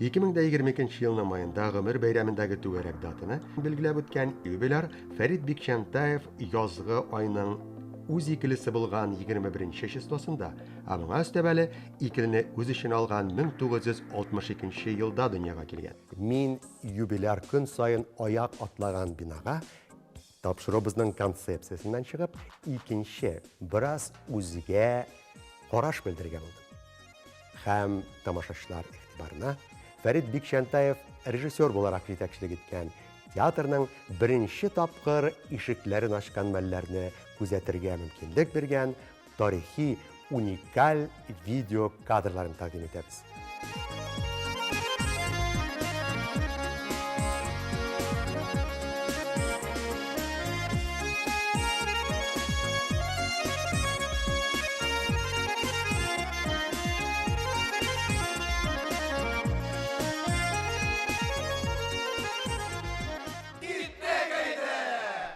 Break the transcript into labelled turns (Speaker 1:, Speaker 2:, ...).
Speaker 1: 2022 елның маенда гомер бәйрәмендәге түгәрәк датаны билгеләп үткән юбиляр Фәрит Бикчәнтаев язгы айның үз икелесе булган 21 числосында, ә моңа өстәп әле икелене үз эченә алган 1962 елда дөньяга килгән. Мин юбиляр көн саен аяк атлаган бинага тапшыруыбызның концепциясеннән чыгып, икенче, бераз үзгә караш белдерергә булдым. Һәм тамашачылар игътибарына Фәрит Бикчәнтаев режиссер буларак җитәкчелек иткән театрның беренче тапкыр ишекләрен ачкан мәлләрне күзәтергә мөмкинлек биргән тарихи уникаль видео кадрларын тәкъдим итәбез.